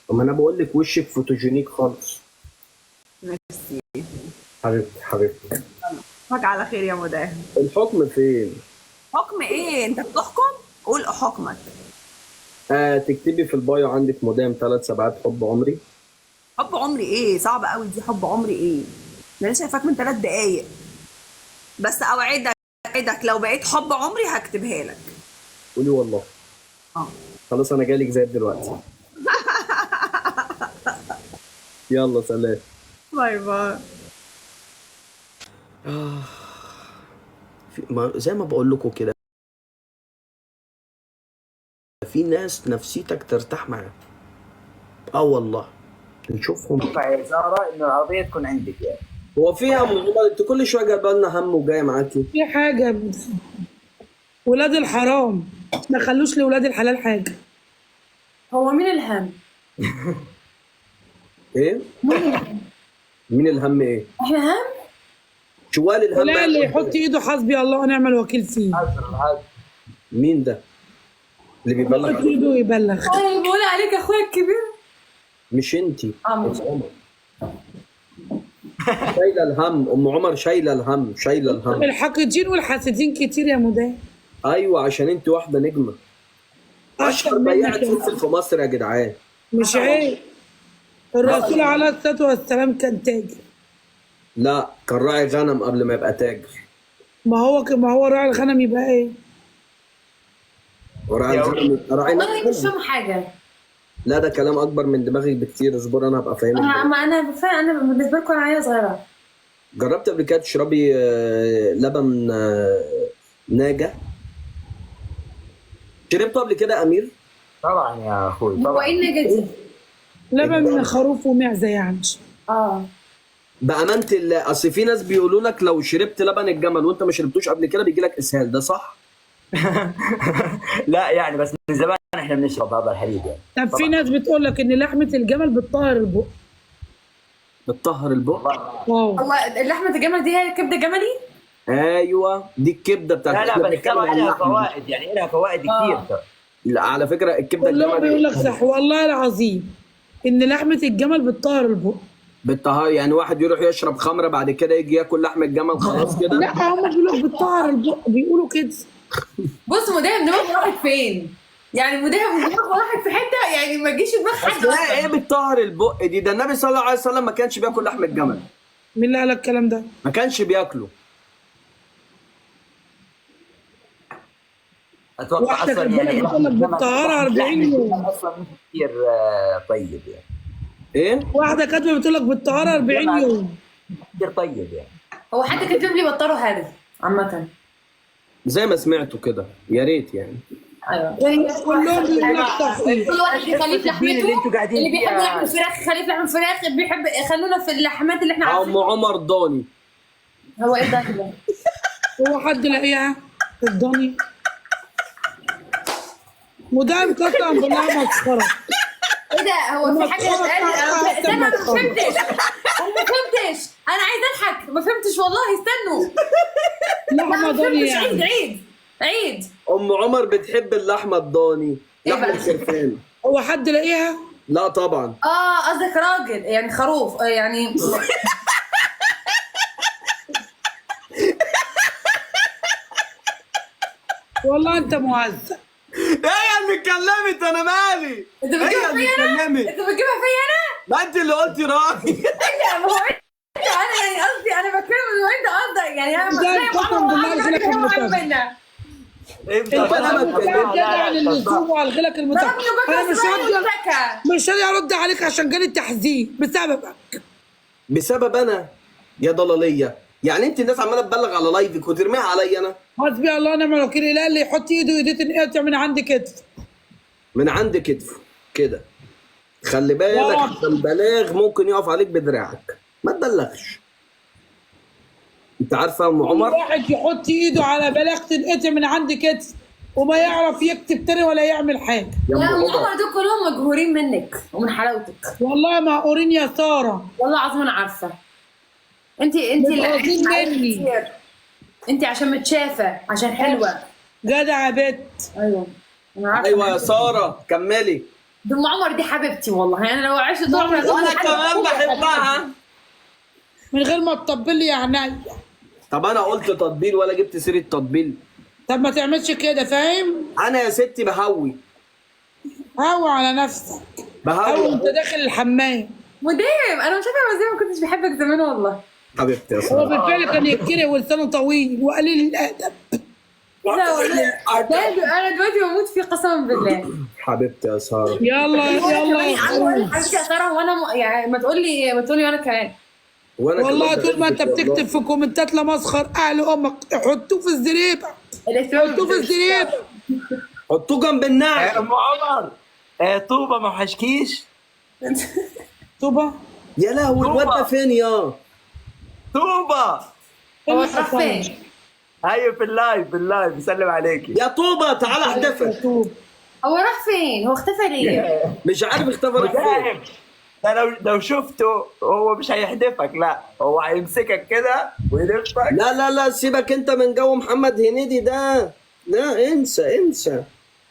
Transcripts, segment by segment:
طب ما انا بقول لك وشك photogenic خالص. ميرسي. حبيبتي حبيبتي. اشوفك على خير يا مداهم. الحكم فين؟ حكم ايه؟ انت بتحكم؟ قول حكمك. تكتبي في ال bio عندك مدام 7 7 حب عمري. حب عمري ايه؟ صعب قوي دي. حب عمري ايه؟ ده انا شايفاك من 3 دقايق بس. اوعدك اوعدك لو بقيت حب عمري هكتبها لك. قولي والله. اه. خلاص انا جالك زي دلوقتي. يلا سلام. bye bye. ما زي ما بقول لكم كده، في ناس نفسيتك ترتاح معاها. اه والله نشوفهم. ينفع يا ساره انه العربية تكون عندك يعني. هو فيها ام عمر؟ انت كل شوية جايبه لنا هم وجاية معاكي. في حاجة، ولاد الحرام ما خلوش لولاد الحلال حاجة. هو مين الهم؟ ايه؟ مين الهم ايه؟ احنا هم؟ شوال الهم. ولا اللي يحط ايده حسبي الله ونعم الوكيل فيه. حاضر حاضر. مين ده؟ اللي بيبلغ؟ يحط ايده ويبلغ. انا اللي بقول عليك اخويا الكبير. مش انتي. عمر. ام عمر شايله الهم، ام عمر شايله الهم، شايله الهم. الحاقدين والحاسدين كتير يا مدام. ايوه عشان انت واحدة نجمه. اشهر أكتر بياعة منك يا فلفل في مصر يا جدعان. مش عيب، الرسول عليه الصلاة والسلام كان تاجر. لا كان راعي غنم قبل ما يبقى تاجر. ما هو راعي الغنم يبقى ايه؟ وراعي الغنم يبقى راعي والله مش غنم. فاهمه حاجة. لا ده كلام اكبر من دماغك بكتير، اصبر انا هبقى فاهمك. انا ما انا فعلا انا بالنسبة لكم انا عيله صغيرة. جربت قبل كده تشربي لبن ناجة؟ شربته قبل كده يا امير؟ طبعا يا اخوي هو طبعا. ايه النجا دي؟ لبن من خروف ومعزة يعني. اه بأمانة الله، اصل في ناس بيقولوا لك لو شربت لبن الجمل وانت ما شربتوش قبل كده بيجي لك اسهال، ده صح؟ لا يعني بس من زمان احنا بنشرب هذا الحليب يعني. طب في ناس بتقول لك ان لحمة الجمل بتطهر البق. بتطهر البق؟ اه. هو اللحمة الجمل دي هي كبده جملي؟ ايوه دي الكبده بتاعت. لا لا احنا بس بنتكلم ترى عن لها اللحمة. فوائد يعني، لها فوائد كثير ترى. لا على فكرة الكبده كلهم بيقول لك الجملي صح والله العظيم ان لحمة الجمل بتطهر البق. بالطهار يعني، واحد يروح يشرب خمره بعد كده يجي ياكل لحم الجمل خلاص كده؟ لا هم بيقولوا لك بتطهر البق، بيقولوا كده. بص مداهم دماغه راحت فين؟ يعني مداهم دماغه راحت في حتة يعني ما تجيش دماغ حد اصل اصلا. ايه بتطهر البق دي؟ ده النبي صلى الله عليه وسلم ما كانش بياكل لحم الجمل. مين اللي قال لك الكلام ده؟ ما كانش بياكله. اتوقع واحدة اصلا كانت يعني بتقول لك بالطهارة 40 يوم. اصلا مش كثير طيب يعني. ايه؟ واحدة كاتبة بتقول لك بالطهارة 40 يوم. كثير طيب يعني. هو حد كاتب لي بطلوا هذا عامة. زي ما سمعته كده يا ريت يعني. ايوه كلهم بيقولوا لك صحيح. كل واحد يخليه في الدين اللي لحمته. انتوا قاعدين اللي بيحب فيها. لحم الفراخ خليه في لحم الفراخ، اللي بيحب خلونا في اللحمات اللي احنا ام عارفينها. عمر ضاني. هو ايه ده كده؟ هو حد لاقيها؟ الضني مدام قسما بالله مسخرة. ايه ده؟ هو في حاجة مسخرة. اتقالت؟ استنى انا ما مسخرة. فهمتش، انا ما فهمتش، انا عايزه اضحك ما فهمتش والله. استنوا. لا لحمة ما ضاني فهمتش. عيد يعني. عيد عيد. ام عمر بتحب اللحمة الضاني. إيه لحمه بقى؟ الخرفان. هو حد لاقيها؟ لا طبعا. اه قصدك راجل يعني خروف يعني. والله انت مهزأ. هي اللي اتكلمت، انا مالي. انت بتجيبها هي اللي فيا انا؟ اتكلمت. انت بتجيبها فيا انا؟ ما انت اللي قلتي راي. انت ما هو انت انا يعني قصدي انا بتكلم انه انت قصدك يعني انا ده لا يا قسم عمر، بالله عمر الغلك عمر المتابع. منا. انت أنا ما اتكلمتش. زيادة عن اللزوم وعلى الغلك المتابع. ضربني وبكى انا مش اسماعيل راضية، واتكى. مش راضية ارد عليك عشان جالي التحذير بسببك. بسبب انا يا ضلاليه؟ يعني انت الناس عماله تبلغ على لايفك وترميها عليا انا؟ حسبي الله ونعم الوكيل. لا اللي يحط ايده ايديه تنقطع من عند كتف. من عند كتفه كده. خلي بالك آه. عشان البلاغ ممكن يقف عليك بدراعك، ما تبلغش. انت عارفه يا ام عمر؟ واحد يحط ايده على بلاغ تنقطع من عند كتف وما يعرف يكتب تاني ولا يعمل حاجة. يا ام لا ام عمر عمر دول كلهم مجهورين منك ومن حلاوتك. والله مقهورين يا ساره. والله العظيم انا عارفه. انت اللي متغاظين عايشة مني. كتير. انت عشان متشافه، عشان حلوة. جدع يا بت. ايوه انا عارفه. ايوه يا ساره كملي. دي ام عمر دي حبيبتي والله، يعني لو عشت طول عمري وانا كمان بحبها. من غير ما تطبل لي يا عينيا. طب انا قلت تطبيل ولا جبت سيره تطبيل؟ طب ما تعملش كده، فاهم؟ انا يا ستي بهوي. هوي على نفسك، بهوي هوي وانت داخل الحمام. مدام انا مش عارفه ازاي ما كنتش بحبك زمان والله. حبيبتي يا هو ساره. بالفعل كان يتكره ولسانه طويل وقليل الادب. لا والله ده انا دلوقتي بموت فيه قسما بالله. حبيبتي يا ساره. يلا يلا يا كمان حبيبتي يا ساره، وانا يعني ما تقول لي ما تقول لي وانا كمان. وانا والله كمان طول ما انت بحبك والله. بتكتب في كومنتات لا مسخر اهل امك، حطوه في الزريبه، حطوه في الزريبه. حطوه جنب النعل. ام عمر، طوبة ما وحشكيش؟ طوبة. يا لهوي الواد ده فين يا طوبة؟ هو راح فين؟ هيو في ال live، في ال live بيسلم عليكي. يا طوبة تعالى احدفك. طوبة. هو راح فين؟ هو اختفى ليه؟ مش عارف اختفى راح فين. مداهم ده لو شفته هو مش هيحدفك، لا هو هيمسكك كده ويلفك. لا لا لا سيبك انت من جو محمد هنيدي ده، لا انسى انسى.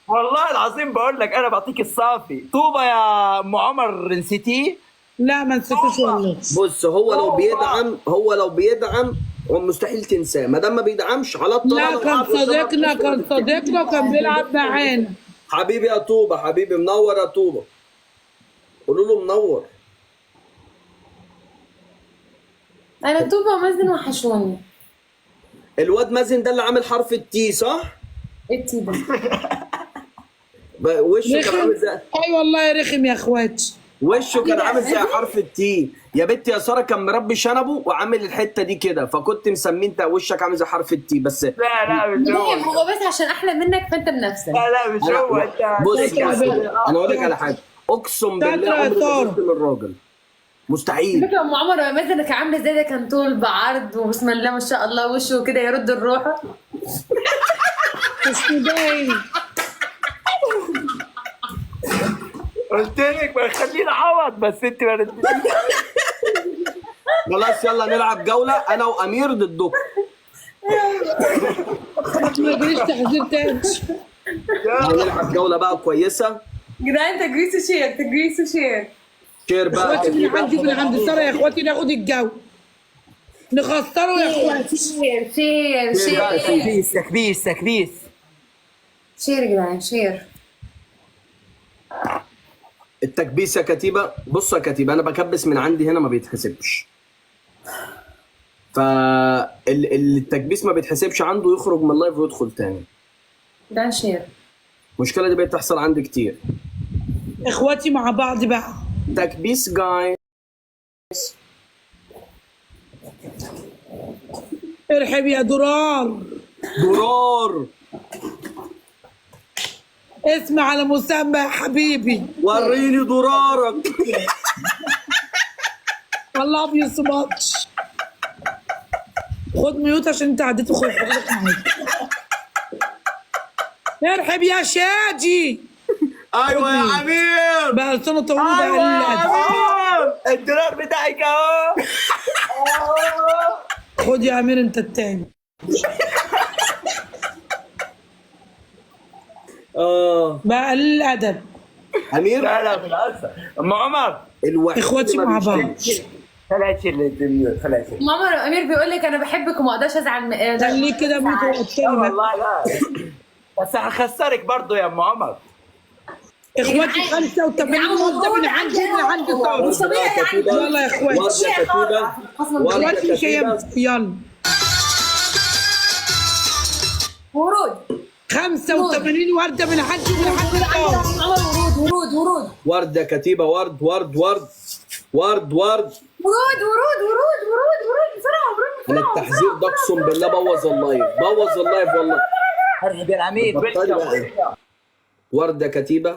والله العظيم بقول لك انا بعطيك الصافي. طوبة يا ام عمر نسيتيه؟ لا ما نسيتوش والله. بص هو لو بيدعم، هو لو بيدعم هو مستحيل تنساه، ما دام ما بيدعمش على الطلاق. لا كان صديقنا، كان صديقنا وكان بيلعب معانا. حبيبي يا طوبة، حبيبي منور يا طوبة. قولوا له منور. انا طوبة ومازن وحشوني. الواد مازن ده اللي عامل حرف ال T صح؟ ايه ال T ده؟ وشه كان عامل زي، اي والله رخم يا اخواتي. وشه كان عامل زي حرف ال T يا بنتي يا ساره. كان مربي شنبه وعامل الحتة دي كده، فكنت مسميه انت وشك عامل زي حرف ال T بس. لا لا مش هو. مدام هو بس عشان احلى منك فانت بنفسك. لا لا مش هو انت. بص بص انا اقول لك على حاجة، اقسم بالله عمري ما شفت من راجل، مستحيل. فكرة ام عمر مازن كان عامل ازاي؟ ده كان طول بعرض وبسم الله ما شاء الله وشه كده يرد الروح. مش باين. قلت لك ما خلينا عوض بس انت ما ردتيش. خلاص يلا نلعب جولة انا وامير ضدكم. ما تجيش تحذير تاني. هنلعب جولة بقى كويسة. جدعان تجريس و share، تجريس و share. share بقى. اخواتي من عندي من عند ساره يا اخواتي، ناخد الجو نخسره يا اخواتي. share share share تكبيس تكبيس تكبيس. share يا جدعان share. التكبيس يا كتيبة. بص يا كتيبة، انا بكبس من عندي هنا ما بيتحسبش، فالتكبيس ما بيتحسبش عنده، يخرج من ال live ويدخل تاني. جدعان share. المشكلة دي بقت تحصل عندي كتير. اخواتي مع بعض بقى. تكبيس جايز. ارحب يا درار. درار اسم على مسمى يا حبيبي. وريني درارك. I love you so much. خد mute عشان انت عديت وخد حضرتك معاك. ارحب يا شادي. ايوه يا امير. بقى لسانه طويل بقى ايوه قليل يا الأدب. عمير، الدولار بتاعك اهو. خد يا امير انت التاني. بقى قليل الادب. امير لا لا بالعكس. ام عمر الوحيد اخواتي اللي ما مع بعض. بيشتمش. خليها تشيل ال mute، خليها تشيل. ام عمر امير بيقول لك انا بحبك وما اقدرش ازعل خليه كده mute لا وقتني بقى. والله لا، بس هخسرك برضو يا ام عمر. اخواتي 85 وده من عندي ومن عند ساره. مش طبيعي يا عم. يلا يا اخواتي. ورد يا كتيبة. ورد يا اخواتي مش كتيبة. هينفع. يلا ورود 85 ورده من عندي ومن عند ساره. عمر ورود ورود ورود ورد يا كتيبة. ورد ورد ورد ورد ورد ورود ورود ورود ورود ورود بسرعة ورود انا بسرعة. التحذير ده اقسم بالله بوظ ال live، بوظ ال live والله. ارحب يا العميد. بطلي بقى. ورد يا كتيبة،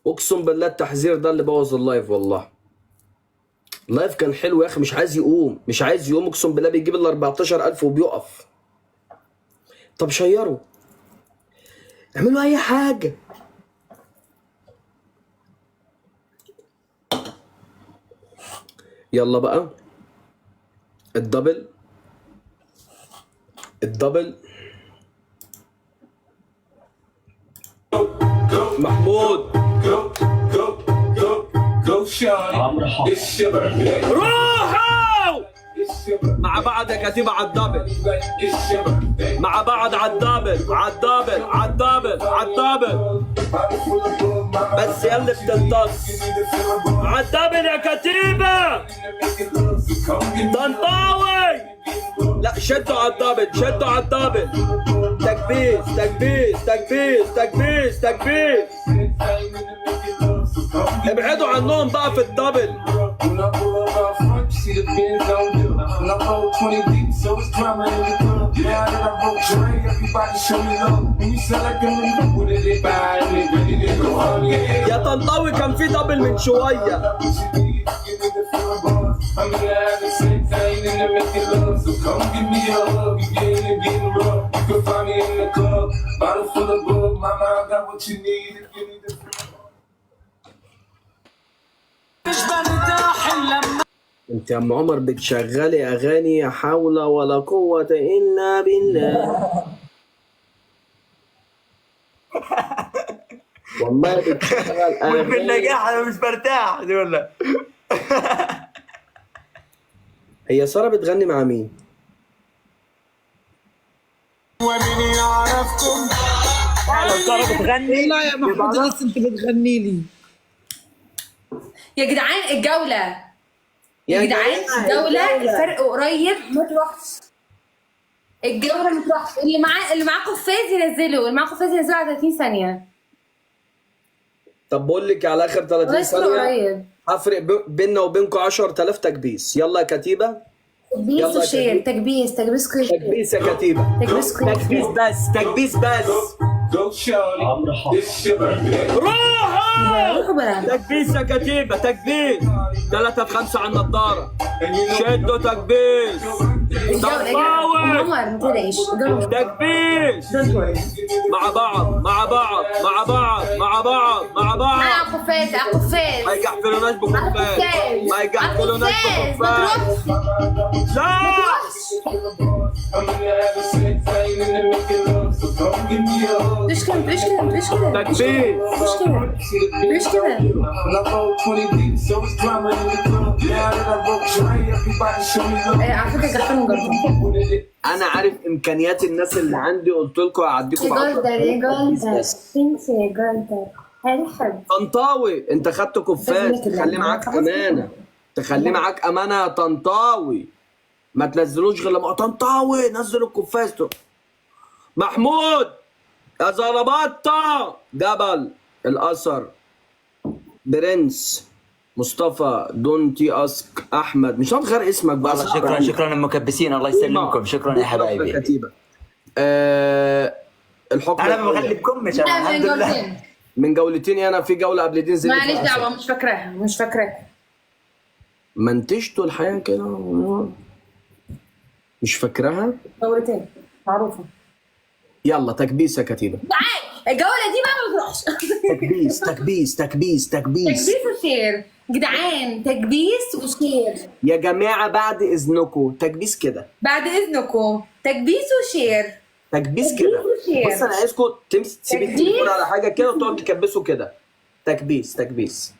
اقسم بالله التحذير ده اللي بوظ ال live والله. ال live كان حلو يا اخي، مش عايز يقوم، مش عايز يقوم، اقسم بالله بيجيب ال 14000 وبيقف. طب شيروا، اعملوا اي حاجة. يلا بقى ال double، ال double. محمود. Go, go, go, shawty. It's your birthday. روحوا It's your birthday. مع بعض يا كتيبة على ال double. It's your birthday. مع بعض على ال double، على ال double، على ال double، على ال double. Bottle full of bug, mama. بس يلا بتمتص. You need to feel a buzz. على ال double يا كتيبة. Make it love, so come give me طنطاوي. لا شدوا على ال double، شدوا على ال double. تكبيس تكبيس تكبيس تكبيس تكبيس. sex. I ain't into making love, so come give me ابعدوا عنهم بقى في ال double. When I pull up out front, you see the Benz on dub. And I roll 20 deep, so it's drama in the club. Now that I broke Dre, everybody show me love. When you sell like a new, what did they buy? And they ready to go on, yeah. يا طنطاوي كان في double من شوية. What you need, you need to feel a buzz. I'm into having sex, I ain't into making love. So come give me a hug, if you ain't getting rough. You can find me in the club, bottle full of bug. Mama, I got what you need if you need to feel انت يا ام عمر بتشغلي اغاني يا حول ولا قوة الا بالله. والله بتشغل اغاني. بالنجاح انا مش برتاح دي ولا. هي سارة بتغني مع مين؟ لو ساره بتغني والله يا محمود لسه انت بتغني لي. يا جدعان الجولة، يا جدعان الجولة، الفرق قريب، ما تروحش الجولة، ما تروحش. اللي معاه قفاز ينزله، اللي معاه قفاز ينزله على 30 ثانية. طب بقول لك على اخر 30 والله الفرق ثانية قريب. هفرق بيننا وبينكم 10,000 تكبيس. يلا يا كتيبة، تكبيس يلا يا و share. كتيبة. تكبيس، تكبيس كل. تكبيس يا كتيبة. تكبيس كل. تكبيس بس، تكبيس بس. Go, shawty. It's your birthday. روحوا. روحوا بلا. تكبيس يا كتيبة، تكبيس. 3 في 5 على النضارة. And you know شدوا تكبيس. الجولة يا جدعان. طنطاوي. عمر ما تقلقش، الجولة. تكبيس. مع بعض، مع بعض، مع بعض، مع بعض، مع بعض. على قفاز، على قفاز. ما يقفلوناش على بقفاز. قفاز. ما يقفلوناش على قفاز. ما بقفاز. تروحش. لا. I'm into having sex, I ain't into making love, so come give me a hug. ليش كده؟ ليش كده؟ ليش كده؟ تكبيس. ليش كده؟ See the Benz ليش كده؟ And I roll 20 deep, so it's drama in the club. Now that I broke Dre, everybody show me love. على فكرة جحفل مجرد. What did it انا عارف امكانيات الناس اللي عندي، قلت لكم هعديكم يا ب 10,000 جولدر، يا تكبيس جولدر، بس. انت يا جولدر هنحب. طنطاوي انت خدت قفاز، تخليه معاك امانه، تخليه معاك امانه يا طنطاوي. ما تنزلوش غير لما طنطاوي نزل القفاز. محمود يا زربطة، جبل الاثر، برنس مصطفى، دونتي اسك، احمد، مش هتغير غير اسمك بقى. والله شكرا، شكرا المكبسين، الله يسلمكم، شكرا يا حبايبي. كتيبة. الحكم انا ما بغلبكمش انا، لا من الحمد لله. جولتين. من جولتين. انا في جولة قبل دي نزلت. ماليش دعوة، مش فاكراها، مش فاكراها. منتجته الحياة كده، مش فاكراها. جولتين معروفة. يلا تكبيس يا كتيبة. تعال الجولة دي بقى ما تروحش. تكبيس تكبيس تكبيس تكبيس. تكبيس و share جدعان، تكبيس و share. يا جماعة بعد اذنكم تكبيس كده. بعد اذنكم تكبيس و share. تكبيس كده. تكبيس و share. بص انا عايزكم تمسك تسيب تكبيس. التليفون على حاجة كده وتقعد تكبسوا كده. تكبيس تكبيس.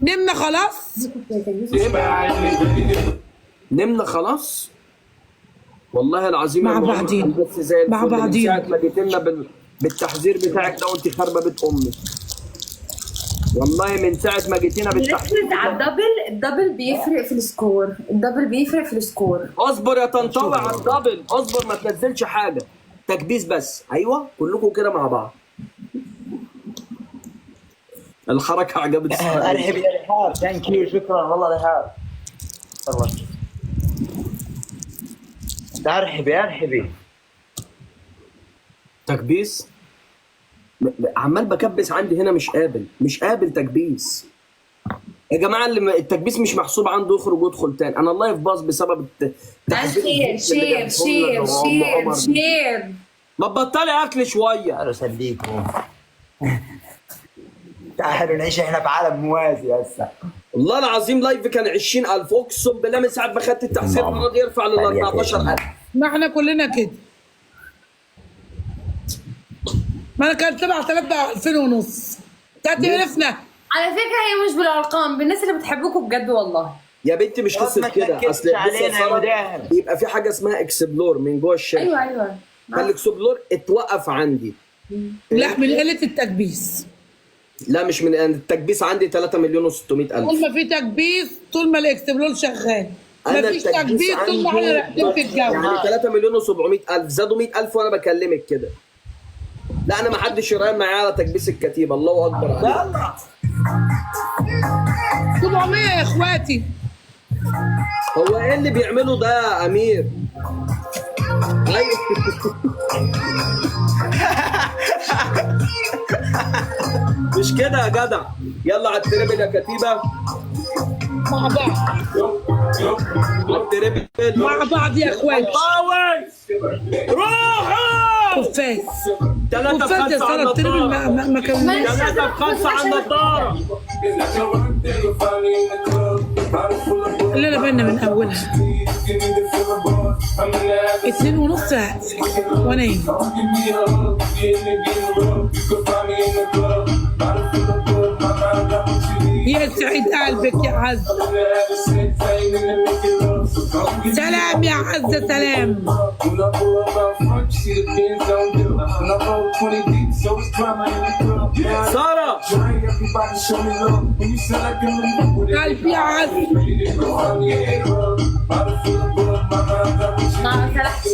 نمنا خلاص. buy and they ready to نمنا خلاص والله العظيم مع يا ماما. بعضينا. بس زي الفل مع من بعضينا. ساعة ما جيت لنا بالتحذير بتاعك ده وانت خاربه بيت امك. والله من ساعة ما جيتينا بالتحذير. ركز على ال double، ال double بيفرق في ال score، ال double بيفرق في ال score. اصبر يا طنطاوي على ال double، اصبر ما تنزلش حاجة. تكبيس بس. ايوه كلكم كده مع بعض. الحركة عجبت السارة. ارحب يا رحاب، thank you، شكرا والله رحاب. والله انت ارحبي ارحبي. تكبيس. عمال بكبس عندي هنا، مش قابل، مش قابل تكبيس. يا جماعة اللي التكبيس مش محسوب عنده يخرج ويدخل تاني. انا ال live باظ بسبب تعال التحذير share اللي share جابتهم لنا share أم share عمر دي. share. ما تبطلي اكل شوية. تعالوا اسليكم، تعالوا نعيش احنا في عالم موازي هسه. والله العظيم live كان 20,000 اقسم بالله. من ساعة ما خدت التحذير المرة دي يرفع لل 14,000. ما احنا كلنا كده. ما ما انا كان 7000 بقى 2000 ونص. تقرفنا. على فكرة هي مش بالارقام، بالناس اللي بتحبكم بجد والله. يا بنتي مش خلاص قصة ما كده، تنكدش اصل بص يا علينا يا ساره، مدام. بيبقى في حاجة اسمها explore من جوه الشركة. ايوه ايوه. فال explore اتوقف عندي. لا من قلة التكبيس. لا مش من التكبيس، عندي 3 مليون و600 الف. طول ما في تكبيس طول ما ال explore شغال. انا ما فيش تكبيس طول ما احنا رايحين في الجو. يعني 3 مليون و700 الف، زادوا 100 الف وانا بكلمك كده. لا انا ما حدش يراهن معايا على تكبيس الكتيبة، الله اكبر عليك. يلا 700 يا اخواتي. هو ايه اللي بيعمله ده يا امير؟ أيوة. مش كده يا جدع. يلا على ال triple يا كتيبة، مع بعض على ال triple مع بعض يا اخواتي. طاوي روحوا. قفاز 3 قفاز يا ب 5 على ساره، ال triple النضارة. ما كملناش. 3 ب 5 على النضارة. اللي انا بالنا من اولها 2.5 هقفل وانا يا سعيد قلبك يا عزة. سلام يا عزة سلام. ساره قلبي يا عزة. ما سرحتش.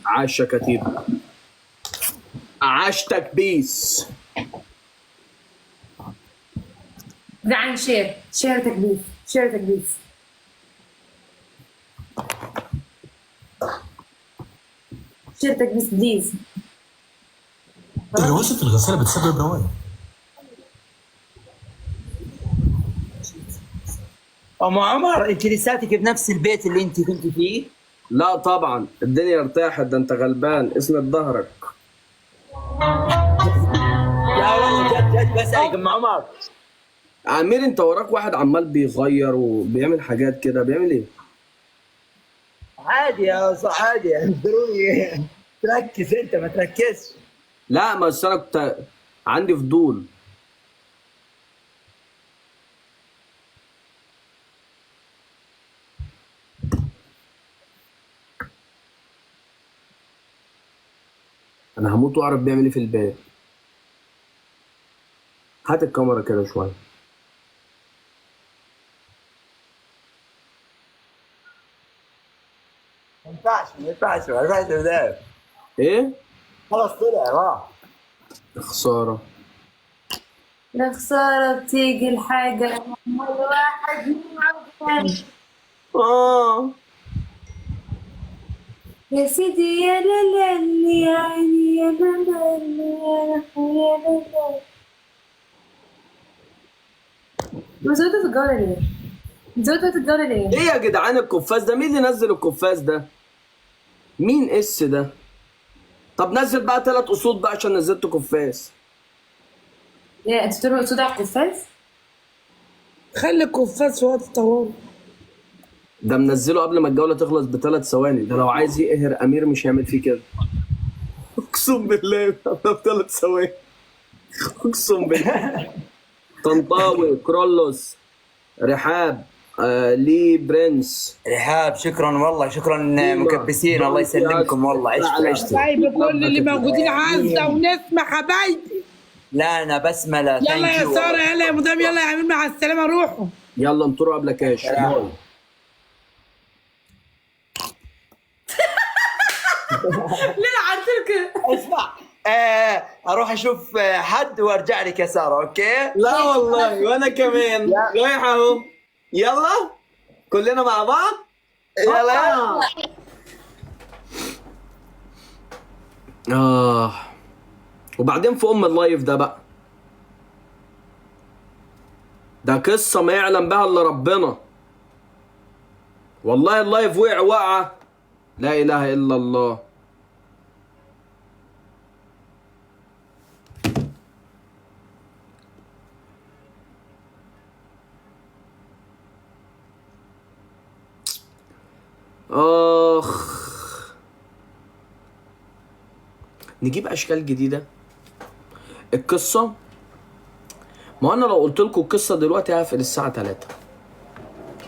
عاش يا كتيبة، عاش تكبيس. جدعان share share تكبيس، share تكبيس. share تكبيس please. الرواشد في الغسالة بتسبب روايح. ام عمر انت لساتك بنفس البيت اللي انت كنت فيه؟ لا طبعا الدنيا ارتاحت، ده انت غلبان اسند ظهرك. لا والله جد جد بسالك ام عمر. امير انت وراك واحد عمال بيغير وبيعمل حاجات كده، بيعمل ايه؟ عادي يا صح، عادي يعني مش ضروري تركز، انت ما تركزش. لا ما أصل انا كنت عندي فضول. انا هموت واعرف بيعمل ايه في البيت. هات الكاميرا كده شوية. ما ينفعش ما ينفعش ما ينفعش يا مدام. ايه؟ خلاص طلع راح. خسارة. يا خسارة بتيجي الحاجة الواحد معوج. اه يا سيدي يا لالي يا عيني يا لالي يا يا لالي. مزودة في الجولة ليه؟ مزودة في الجولة ليه؟ ايه يا جدعان القفاز ده؟ مين اللي نزل القفاز ده؟ مين اس ده؟ طب نزل بقى 3 اسود بقى عشان نزلت قفاز. يا انت بترمي اسود على القفاز؟ خلي القفاز في وقت الطوارئ. ده منزله قبل ما الجولة تخلص ب3 ثواني، ده لو عايز يقهر امير مش هيعمل فيه كده. اقسم بالله ب3 ثواني، اقسم بالله. طنطاوي، كرولوس، رحاب، لي برنس، رحاب شكرا والله، شكرا مكبسين، الله يسلمكم والله. عشت عشت حبايبي كل اللي موجودين، عزه ونسمه حبايبي. لا انا بسملة. يلا يا ساره، يلا يا مدام، يلا يا امير مع السلامة، روحوا. يلا انطروا قبل كاش. باي. ليه عدت كده؟ اسمع اروح اشوف حد وارجع لك يا ساره. okay؟ لا والله وانا كمان رايح اهو. يلا كلنا مع بعض. يلا. وبعدين في ام ال live ده بقى، ده قصة ما يعلم بها الا ربنا. والله ال live وقع وقعه لا اله الا الله. اخ. نجيب اشكال جديدة. القصة، ما انا لو قلت لكم القصة دلوقتي هقفل الساعة 3.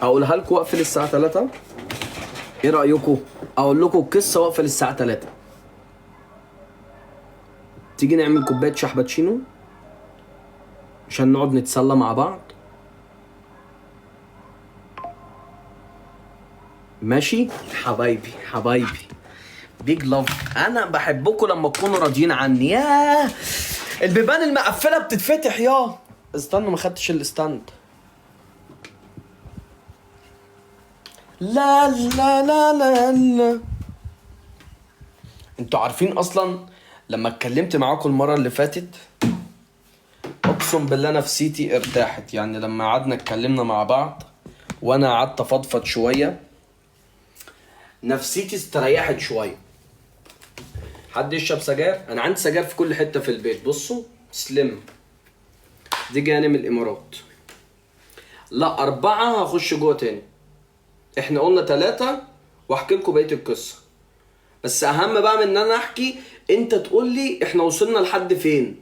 اقولها لكم واقفل الساعة 3؟ ايه رايكم؟ اقول لكم القصة واقفل الساعة 3. تيجي نعمل كوباية شحباتشينو عشان نقعد نتسلى مع بعض؟ ماشي حبايبي، حبايبي big love، انا بحبكم لما تكونوا راضيين عني. ياه البيبان المقفله بتتفتح. يا استنوا ما خدتش ال stand. لا لا لا لا لا. انتوا عارفين اصلا لما اتكلمت معاكم المرة اللي فاتت اقسم بالله نفسيتي ارتاحت. يعني لما قعدنا اتكلمنا مع بعض وانا قعدت افضفض شوية نفسيتي استريحت شوية. حد يشرب سجاير؟ انا عندي سجاير في كل حتة في البيت. بصوا سليم دي جاية من الامارات. لا 4 هخش جوه تاني. احنا قلنا 3 واحكي لكم بقية القصة. بس اهم بقى من ان انا احكي انت تقول لي احنا وصلنا لحد فين.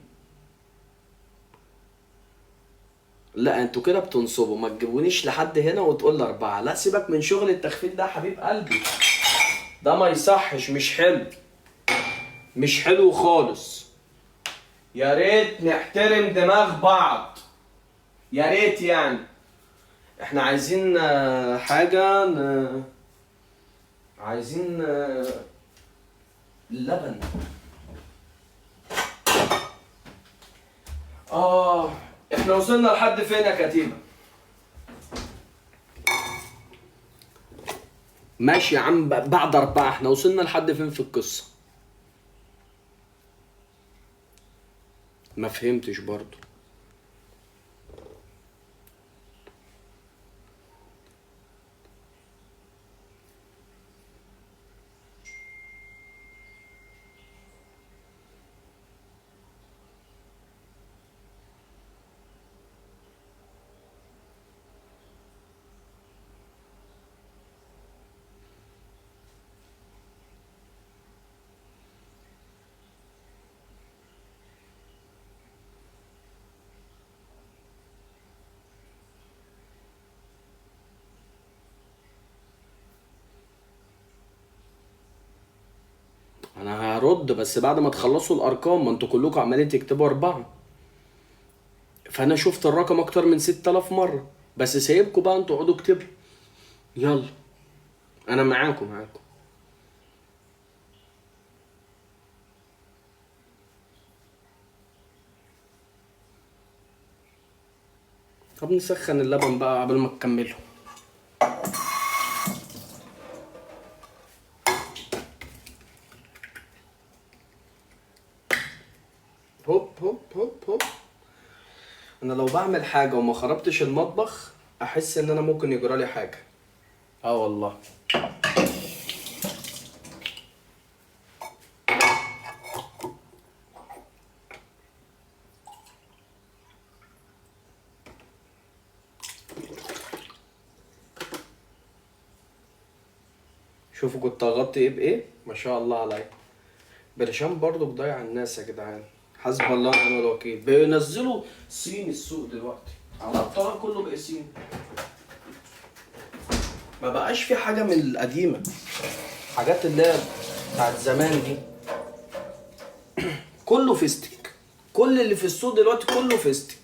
لا انتوا كده بتنصبوا، ما تجيبونيش لحد هنا وتقول لي 4. لا سيبك من شغل التخفيل ده يا حبيب قلبي، ده ما يصحش، مش حلو، مش حلو خالص. يا ريت نحترم دماغ بعض، يا ريت. يعني احنا عايزين حاجة عايزين لبن. احنا وصلنا لحد فين يا كتيبة؟ ماشي يا عم، بعد 4 احنا وصلنا لحد فين في القصة؟ ما فهمتش برضو. انا هرد بس بعد ما تخلصوا الارقام، ما انتوا كلكم عمالين تكتبوا 4، فانا شفت الرقم اكتر من 6000 مرة، بس سايبكم بقى انتوا اقعدوا اكتبوا. يلا انا معاكم معاكم. طب نسخن اللبن بقى قبل ما تكملوا. هوب هوب هوب هوب. انا لو بعمل حاجة وما خربتش المطبخ احس ان انا ممكن يجرالي حاجة. والله. شوفوا كنت اغطي ايه بايه، ما شاء الله عليا. برشام برضو بضيع الناس يا جدعان، حسب الله ونعم الوكيل. بينزلوا صين السوق دلوقتي، على الطلاق كله بقى صين، ما بقاش في حاجة من القديمة، حاجات اللي هي بتاعت زمان دي كله فيستك. كل اللي في السوق دلوقتي كله فيستك.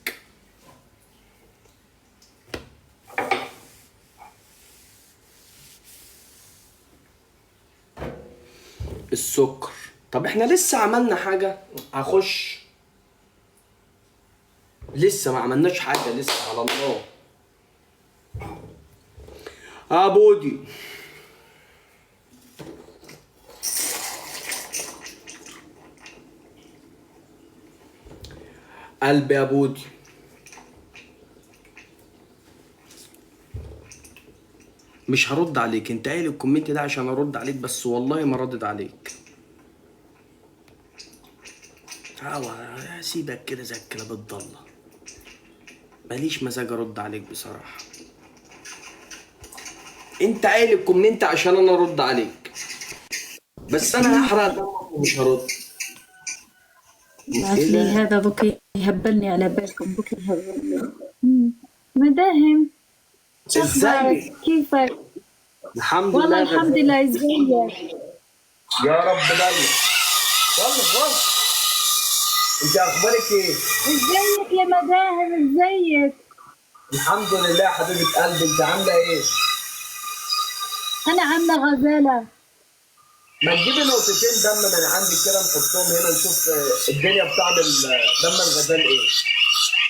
السكر، طب احنا لسه عملنا حاجة؟ هخش لسه ما عملناش حاجة، لسه على الله. عبودي قلبي يا بودي. مش هرد عليك، انت قايل ال comment ده عشان ارد عليك، بس والله ما ردد عليك. سيبك كده زي الكلاب الضالة، ماليش مزاج ارد عليك بصراحة. انت قايل ال comment عشان انا ارد عليك، بس انا هحرق دمك ومش هرد. بعث لي هذا دوك يهبلني، على بالكم دوك يهبلني. مداهم، شو اخبارك؟ ازيك؟ كيفك؟ الحمد والله لله. الحمد لله. ازيك؟ يا رب دايما. يلا خلاص، انت اخبارك ايه؟ ازيك يا مداهم، ازيك؟ الحمد لله يا حبيبه قلبي، انت عامله ايه؟ انا عامله غزاله. ما تجيبي نقطتين دم من عندك كده نحطهم هنا نشوف الدنيا بتعمل دم الغزال ايه؟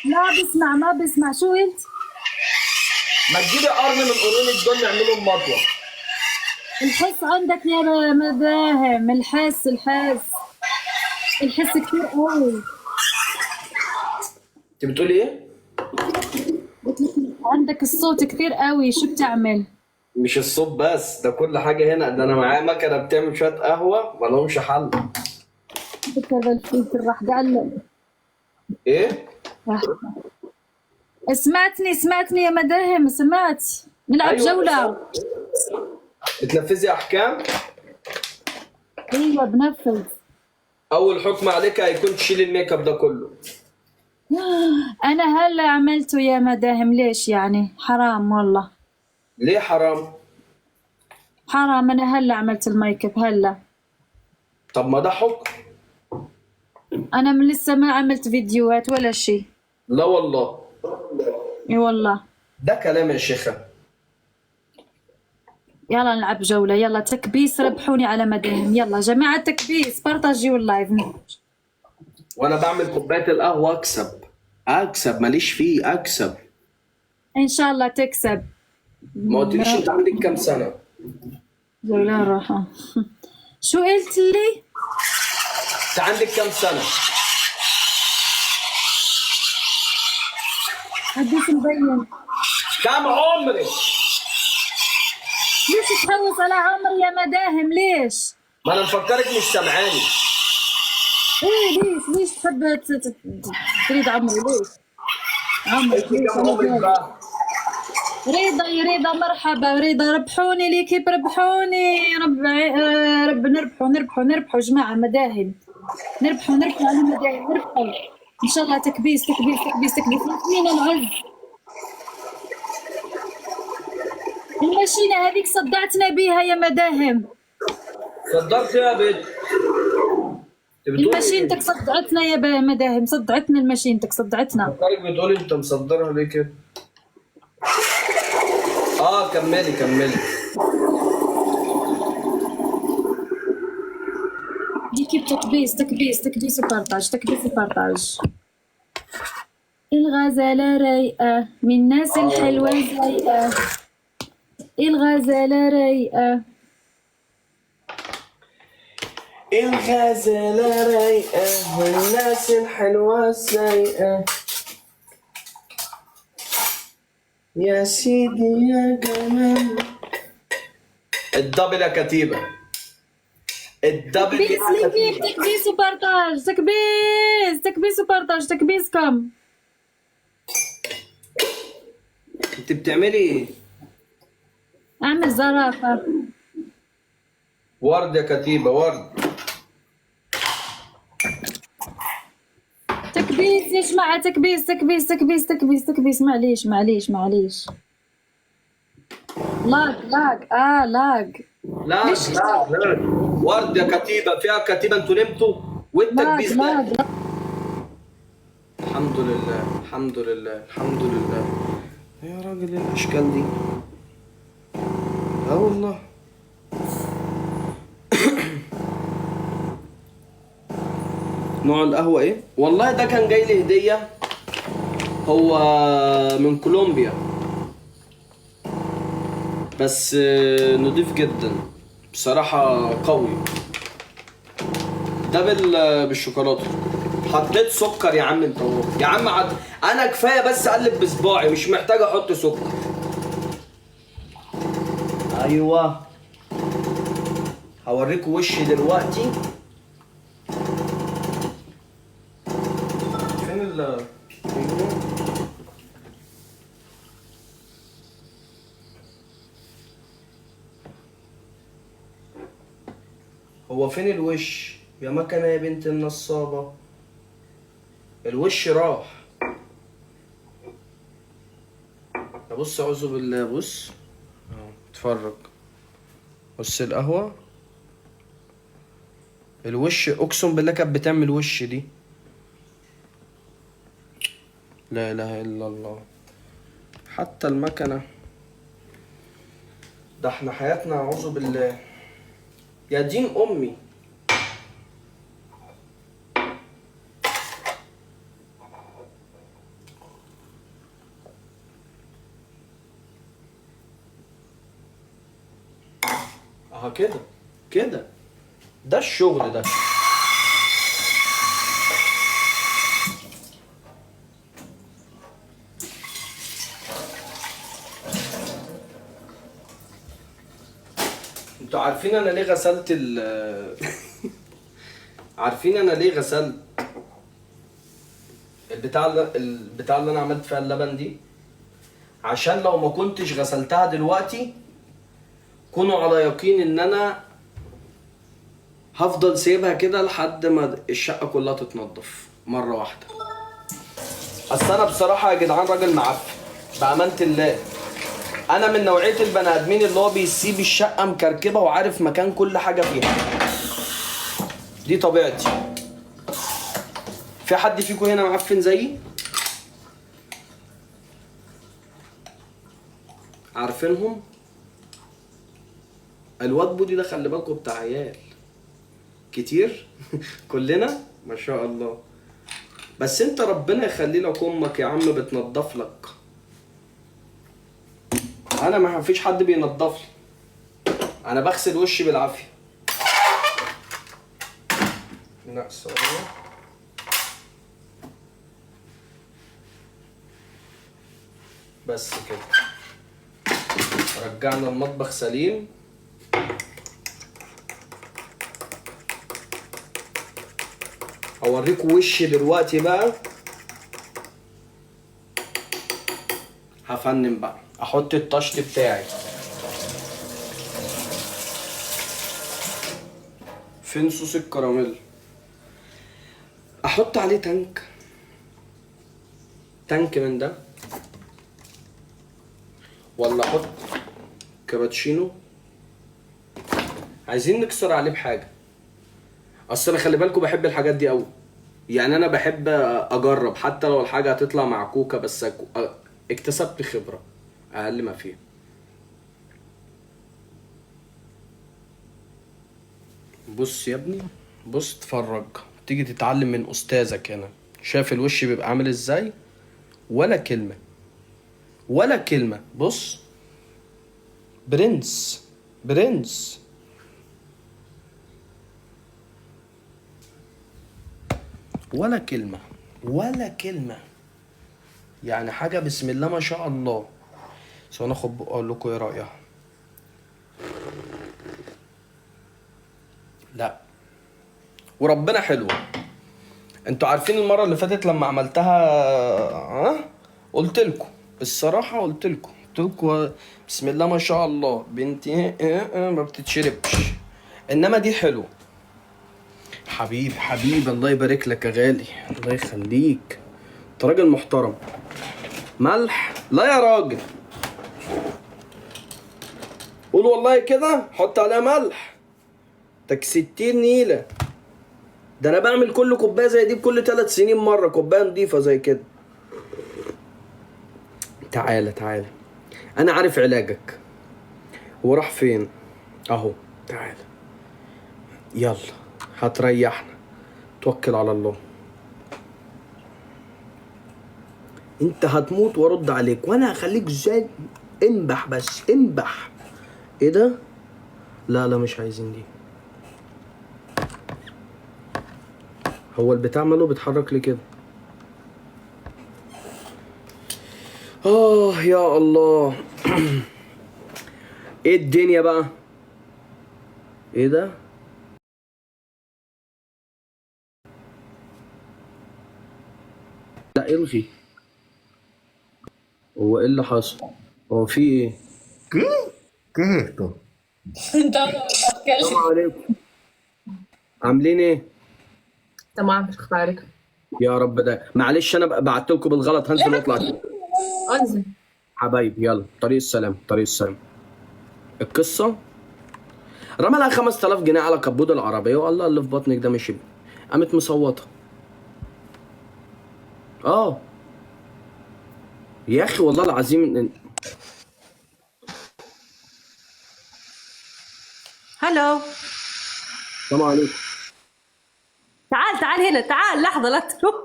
لا بسمع، ما بسمع، شو قلت؟ ما تجيبي قرن من قرون دول نعملهم مطوه. الحس عندك يا مداهم، الحس الحس الحس كثير قوي. انت بتقولي ايه؟ قلت لك عندك الصوت كثير قوي، شو بتعمل؟ مش الصوت بس، ده كل حاجة هنا. ده انا معايا مكنه بتعمل شوية قهوة ما لهمش حل. هذا الفلتر راح قال ايه؟ راح. سمعتني سمعتني يا مداهم، سمعت. نلعب أيوة. جولة. بتنفذي احكام؟ ايوه بنفذ. اول حكم عليك هيكون تشيل ال make up ده كله. انا هلا عملته يا مداهم، ليش يعني؟ حرام والله. ليه حرام؟ حرام، انا هلا عملت ال make up هلا. طب ما ده حكم. انا من لسه ما عملت فيديوهات ولا شيء. لا والله. اي والله. ده كلام يا شيخه. يلا نلعب جولة، يلا تكبيس، ربحوني على مداهم. يلا جماعة تكبيس، بارطاجيو ال live. وانا بعمل كوباية القهوة اكسب، اكسب، ماليش فيه، اكسب. ان شاء الله تكسب. ما قلتليش انت عندك كام سنة؟ جولة نروح. شو قلت لي؟ انت عندك كام سنة؟ قديش مبين؟ كام عمرك؟ ليش تحوص على عمري يا مداهم؟ ليش؟ ما انا مفكرك مش سامعاني. ايه ليش؟ ليش تحب تريد عمري؟ ليش؟ عمري انت كام عمرك بقى؟ رضا يا رضا، مرحبا رضا. ربحوني l'équipe، ربحوني. رب رب نربحوا نربحوا نربحوا جماعة مداهم، نربحوا نربحوا على مداهم، نربحوا ان شاء الله. تكبيس تكبيس تكبيس تكبيس. ياسمين العز، الماشينة هذيك صدعتنا بيها يا مداهم. صدرت يا بنت. الماشينتك صدعتنا يا مداهم، صدعتنا الماشينتك، صدعتنا. فكرك بتقولي انت مصدرها ليه كده؟ كملي كملي. l'équipe تكبيس تكبيس تكبيس و partage، تكبيس و partage. الغزالة رايقة من الناس الحلوة زايقة، الغزالة رايقة، الغزالة رايقة والناس الحلوة السايقة. يا سيدي يا جمال. ال double يا كتيبة، ال double. تكبيس l'équipe، تكبيس و partage، تكبيس تكبيس و partage، تكبيسكم. انت بتعملي ايه؟ اعمل زرافة. ورد يا كتيبة، ورد. تكبيس يا جماعة، تكبيس تكبيس تكبيس تكبيس تكبيس. معليش معليش معليش. lag lag lag. لا لا لا. ورد يا كتيبة، فيها كتيبة. انتوا نمتوا والتكبيس ده. الحمد لله الحمد لله الحمد لله. يا راجل الاشكال دي. والله. نوع القهوة ايه؟ والله ده كان جاي لي هدية، هو من كولومبيا، بس نضيف جدا بصراحة، قوي. ده بالشوكولاتة. حطيت سكر يا عم انت اهو يا عم. انا كفاية بس اقلب بصباعي، مش محتاج احط سكر. ايوه هوريكم وشي دلوقتي. فين ال هو فين الوش يا مكنه يا بنت النصابه؟ الوش راح. بص اعوذ بالله، بص اهو اتفرج، بص القهوة الوش، اقسم بالله كانت بتعمل وش دي. لا اله الا الله. حتى المكنة ده احنا حياتنا اعوذ بالله. يا دين امي. اهو كده كده، ده الشغل ده. انتوا عارفين انا ليه غسلت ال عارفين انا ليه غسلت البتاع اللي انا عملت فيها اللبن دي؟ عشان لو ما كنتش غسلتها دلوقتي كونوا على يقين ان انا هفضل سايبها كده لحد ما الشقة كلها تتنضف مرة واحدة. اصل انا بصراحة يا جدعان راجل معفن بامانه الله. انا من نوعية البني ادمين اللي هو بيسيب الشقة مكركبه وعارف مكان كل حاجة فيها. دي طبيعتي. في حد فيكم هنا معفن زيي؟ عارفينهم؟ الواد بودي ده خلي بالكم بتاع عيال كتير كلنا ما شاء الله. بس انت ربنا يخلي لك امك يا عم بتنضف لك. انا ما فيش حد بينضف لي، انا بغسل وشي بالعافية. لا ثواني، بس كده رجعنا المطبخ سليم. اوريكم وشي دلوقتي بقى. هفنن بقى، احط الطشت بتاعي. فين صوص الكراميل؟ احط عليه تانك، تانك من ده، ولا احط كابتشينو؟ عايزين نكسر عليه بحاجة. اصل انا خلي بالكم بحب الحاجات دي قوي، يعني انا بحب اجرب حتى لو الحاجة هتطلع معكوكه، بس اكتسبت خبره اقل ما فيها. بص يا ابني، بص اتفرج، تيجي تتعلم من استاذك هنا. شايف الوش بيبقى عامل ازاي؟ ولا كلمة ولا كلمة. بص برنس برنس. ولا كلمة ولا كلمة، يعني حاجة بسم الله ما شاء الله. بس انا اخد بق اقول لكم ايه رأيها. لا وربنا حلوة. انتوا عارفين المرة اللي فاتت لما عملتها ها قلت لكم الصراحة، قلت لكم بسم الله ما شاء الله بنتي ما بتتشربش، انما دي حلوة. حبيبي حبيبي الله يبارك لك يا غالي، الله يخليك، انت راجل محترم. ملح؟ لا يا راجل، قول والله كده، حط عليها ملح. تك 60 نيلة. ده انا بعمل كل كوباية زي دي بكل 3 سنين مرة، كوباية نضيفه زي كده. تعالى تعالى، انا عارف علاجك. هو راح فين؟ اهو تعالى، يلا هتريحنا، توكل على الله. انت هتموت وارد عليك، وانا هخليك زي انبح، بس انبح. ايه ده؟ لا لا مش عايزين دي. هو البتاع ماله بيتحرك ليه كده؟ اه يا الله. ايه الدنيا بقى؟ ايه ده؟ لا الغي. هو ايه اللي حصل؟ هو في ايه؟ ¿Qué? ¿Qué es esto? السلام عليكم، عاملين ايه؟ تمام، اخبارك؟ يا رب. ده معلش انا بعت لكم بالغلط، هنزل واطلع. انزل حبايبي يلا طريق السلام، طريق السلام. القصة رمى لها 5000 جنيه على كبود العربية وقال لها اللي في بطنك ده مش ابني. قامت مصوته. اه يا اخي والله العظيم. هلو، السلام عليكم. تعال تعال هنا، تعال لحظة لا تروح.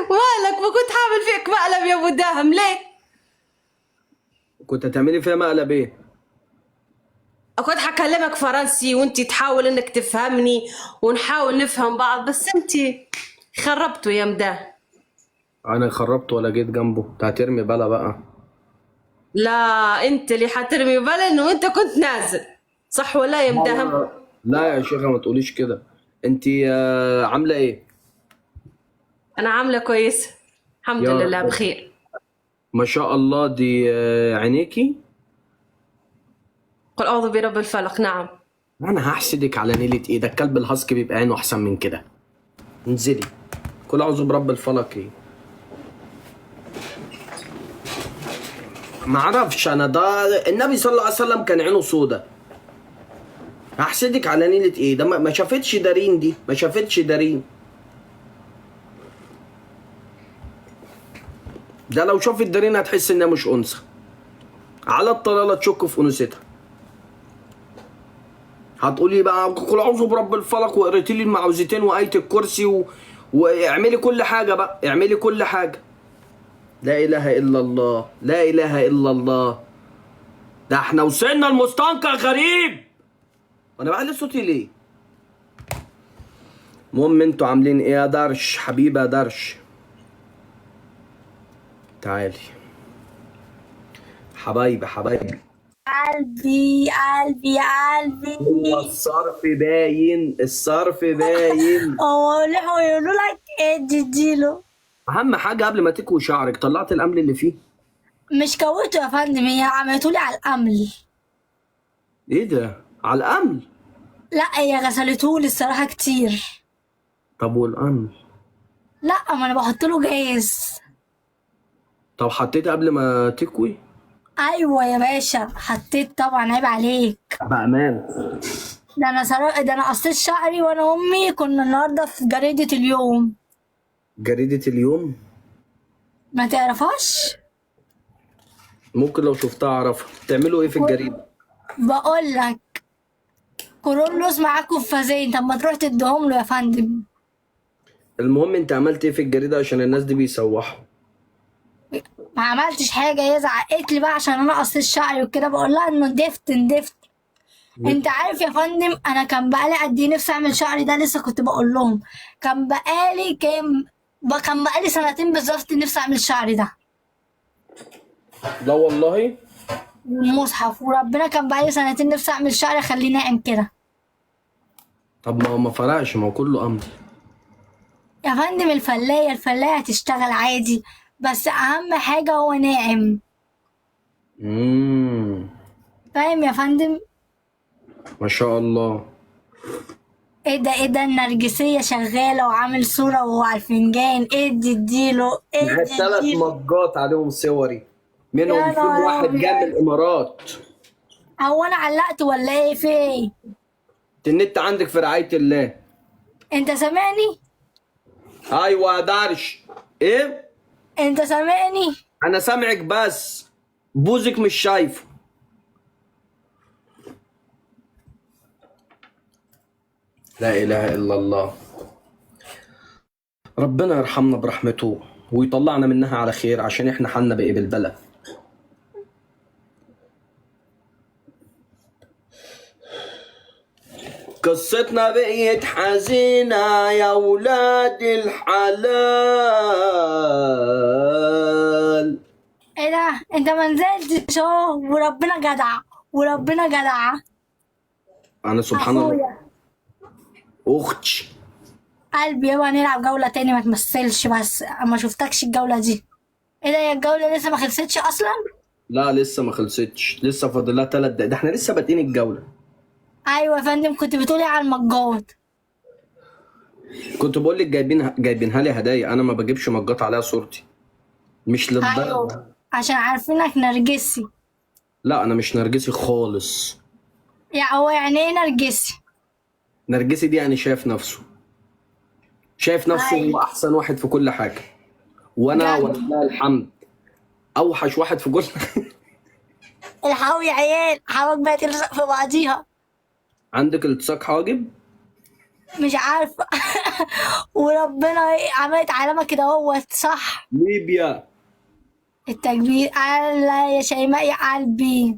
مالك؟ ما كنت حامل فيك مقلب يا ابو داهم. ليه؟ كنت هتعملي فيها مقلب ايه؟ كنت حكلمك فرنسي وانت تحاول انك تفهمني ونحاول نفهم بعض، بس انت خربته يا مداه. انا خربت ولا جيت جنبه؟ انت هترمي بلا بقى. لا انت اللي حترمي بلا، انه انت كنت نازل، صح ولا يا مداهم؟ لا يا شيخه ما تقوليش كده. انت عامله ايه؟ انا عامله كويس الحمد يا لله رب. بخير. ما شاء الله. دي عينيكي. قل اعوذ برب الفلق. نعم. انا هحسدك على نيلة ايه ده؟ الكلب الهاسكي بيبقى عينه احسن من كده. انزلي. كل اعوذ برب الفلق. ايه ما اعرفش انا، ده النبي صلى الله عليه وسلم كان عينه سودا. هحسدك على نيلة ايه ده؟ ما شافتش دارين، دي ما شافتش دارين. ده لو شافت دارين هتحس انها مش انثى. على الطلالة تشك في انوثتها. هتقولي بقى قل اعوذ برب الفلق وقريتي لي المعوذتين وآية الكرسي واعملي كل حاجة بقى، اعملي كل حاجة. لا اله الا الله، لا اله الا الله. ده احنا وصلنا المستنقع غريب. وانا بعلي صوتي ليه؟ المهم انتوا عاملين ايه يا درش؟ حبيبه يا درش تعالي حبايبي حبايبي. قلبي قلبي قلبي. هو الصرف باين، الصرف باين. هو لحقوا يقولوا لك ايه؟ اديله. اهم حاجة قبل ما تكوي شعرك طلعت القمل اللي فيه؟ مش كويتة يا فندم، هي عملته لي على القمل. ايه ده؟ على القمل؟ لا هي غسلته لي الصراحة كتير. طب والقمل؟ لا ما انا بحط له جاز. طب حطيت قبل ما تكوي؟ ايوه يا باشا حطيت طبعا، عيب عليك. بامان. ده انا ده انا قصيت شعري وانا امي كنا النهارده في جريدة اليوم. جريدة اليوم؟ ما تعرفهاش؟ ممكن لو شفتها اعرفها. بتعملوا ايه في الجريدة؟ بقول لك كورولوس معاه قفازين، طب ما تروح تديهم له يا فندم. المهم انت عملت ايه في الجريدة عشان الناس دي بيسوحوا؟ ما عملتش حاجة، هي زعقت لي بقى عشان انا قصيت شعري وكده، بقول لها انه ندفت ندفت. انت عارف يا فندم انا كان بقالي قد ايه نفسي اعمل شعري ده؟ لسه كنت بقول لهم كان بقالي كام، كان بقالي سنتين بالظبط نفسي اعمل شعري ده. لا والله والمصحف وربنا كان بقالي سنتين نفسي اعمل شعري اخليه ناعم كده. طب ما هو ما فرقش، ما هو كله امر. يا فندم الفلاية الفلاية هتشتغل عادي، بس اهم حاجة هو ناعم. فاهم يا فندم؟ ما شاء الله. ايه ده ايه ده؟ النرجسية شغالة وعامل صورة وهو على الفنجان. ايه دي اديله، ايه معايا دي 3 اديله. مجات عليهم صوري، منهم يا في نهار واحد جاي من أبيض. الامارات. هو انا علقت ولا ايه؟ في ايه؟ النت عندك في رعاية الله. انت سامعني؟ ايوه يا درش. ايه؟ انت سامعني؟ انا سامعك بس بوزك مش شايفه. لا اله الا الله. ربنا يرحمنا برحمته ويطلعنا منها على خير، عشان احنا حالنا بقي بالبلد. قصتنا بقيت حزينة يا ولاد الحلال. ايه ده؟ انت ما نزلتش اهو، وربنا جدع، وربنا جدع. انا سبحان الله. اخويا اختي قلبي، يلا نلعب جولة تاني. ما تمثلش بس، ما شفتكش الجولة دي. ايه ده يا الجولة لسه ما خلصتش اصلا؟ لا لسه ما خلصتش، لسه فاضل لها 3 دقايق، ده احنا لسه بادئين الجولة. ايوه يا فندم، كنت بتقولي على المجات. كنت بقول لك جايبينها لي هدايا، انا ما بجيبش مجات عليها صورتي، مش للدرجة. ايوه عشان عارفينك نرجسي. لا انا مش نرجسي خالص. يا هو يعني ايه نرجسي؟ نرجسي دي يعني شايف نفسه، شايف نفسه هو احسن واحد في كل حاجة، وانا جد. ولله الحمد اوحش واحد في كل. الحقوا يا عيال، حواجبي هتلزق في بعضيها. عندك التصاق حواجب؟ مش عارفه. وربنا عملت علامة كده اهوت صح. ليبيا التكبير. الله يا شيماء يا قلبي،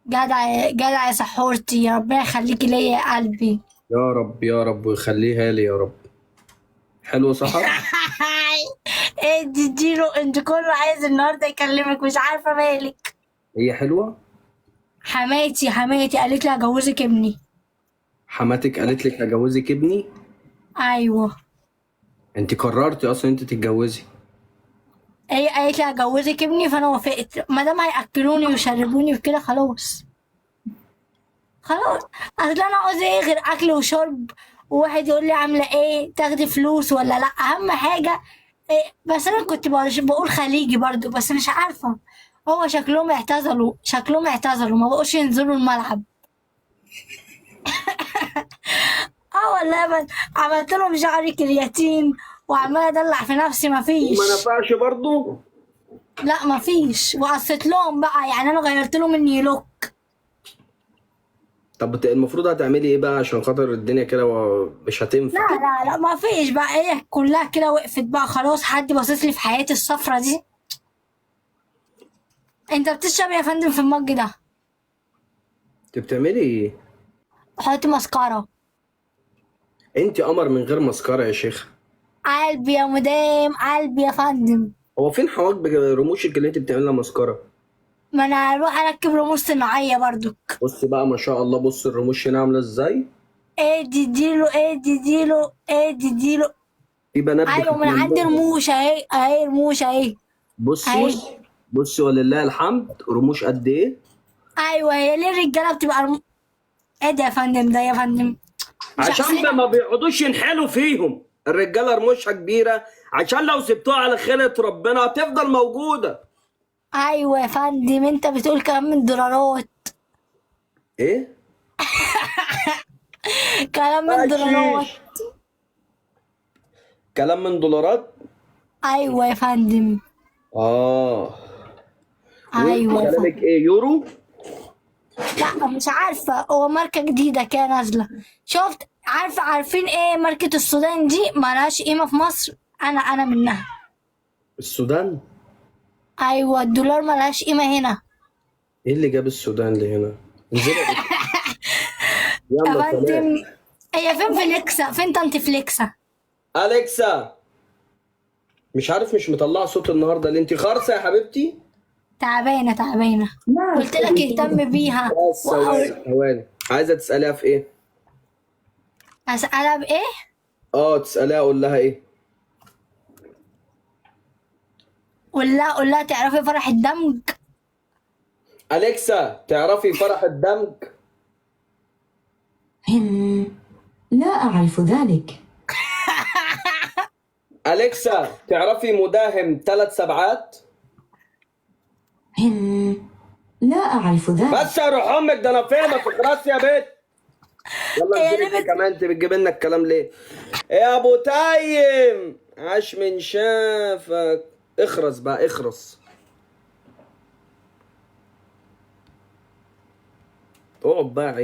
جدع جدع يا سحورتي، يا ربنا يخليكي ليا يا قلبي. يا رب يا رب ويخليها لي يا رب. حلو صح؟ ايه دي اديله، انت كله عايز النهارده يكلمك، مش عارفه مالك. هي حلوة؟ حماتي قالت لي هجوزك ابني. حماتك قالت لك هجوزك ابني؟ ايوه. انت قررتي اصلا انت تتجوزي؟ هي قالت لي هجوزك ابني، فانا وافقت، ما دام هياكلوني ويشربوني وكده خلاص خلاص. اصل انا عاوز ايه غير اكل وشرب، وواحد يقول لي عامله ايه، تاخدي فلوس ولا لا، اهم حاجة إيه. بس انا كنت بقول خليجي برضو، بس مش عارفه هو شكلهم اعتزلوا، شكلهم اعتزلوا، ما بقوش ينزلوا الملعب. اه والله عملت لهم شعري كرياتين وعماله ادلع في نفسي، مفيش. وما نفعش برضو؟ لا مفيش. وقصيت لهم بقى، يعني انا غيرت لهم ال new look. طب المفروض هتعملي ايه بقى عشان خاطر الدنيا كده مش هتنفع؟ لا لا لا مفيش بقى، هي كلها كده وقفت بقى خلاص. حد باصص لي في حياتي الصفرة دي. انت بتشرب يا فندم في المج ده؟ انت بتعملي ايه؟ حط مسكرة. انت قمر من غير مسكرة يا شيخ. قلبي يا مدام، قلبي يا فندم. هو فين حواجبك رموشك اللي انت بتعملها مسكرة؟ ما انا هروح اركب رموش صناعية برضو. بص بقى ما شاء الله، بص الرموش هنا عاملة ازاي؟ ايه دي اديله، ايه دي اديله، ايه دي اديله. في بنات ايوه ما انا عندي رموش اهي، اهي رموش اهي. بصي بصي ولله الحمد رموش قد ايه؟ ايوه هي ليه الرجالة بتبقى ايه ده يا فندم، ده يا فندم عشان ما بيقعدوش ينحلوا فيهم. الرجالة رموشها كبيرة عشان لو سبتوها على خيرة ربنا هتفضل موجودة. ايوه يا فندم انت بتقول كلام من دولارات. ايه؟ كلام من دولارات. كلام من دولارات؟ ايوه يا فندم. اه ايوه. كلامك ايه، يورو؟ لا مش عارفه، هو ماركة جديدة كده نازله. شفت؟ عارفه عارفين ايه ماركة السودان دي؟ مالهاش قيمة في مصر. انا منها. السودان؟ ايوه الدولار ملهاش قيمة هنا. ايه اللي جاب السودان لهنا؟ انزلي يلا يا فندم. هي فين فليكسا؟ فين طنط فليكسا؟ اليكسا مش عارف، مش مطلعه صوت النهارده ليه؟ انت خارصه يا حبيبتي؟ تعبانة تعبانة. قلت لك اهتم بيها. بس ثواني، عايزه تساليها في ايه؟ اسالها بايه؟ اه تساليها اقول لها ايه؟ قول لها تعرفي فرح الدمج؟ اليكسا تعرفي فرح الدمج؟ لا أعرف ذلك. اليكسا تعرفي مداهم 3 سبعات؟ لا أعرف ذلك. بس يا روح امك، ده انا فاهمك خلاص يا بنت. يلا انت كمان، انت بتجيب لنا الكلام ليه؟ يا ابو تايم عاش من شافك. اخرس بقى اخرس. اقعد بقى.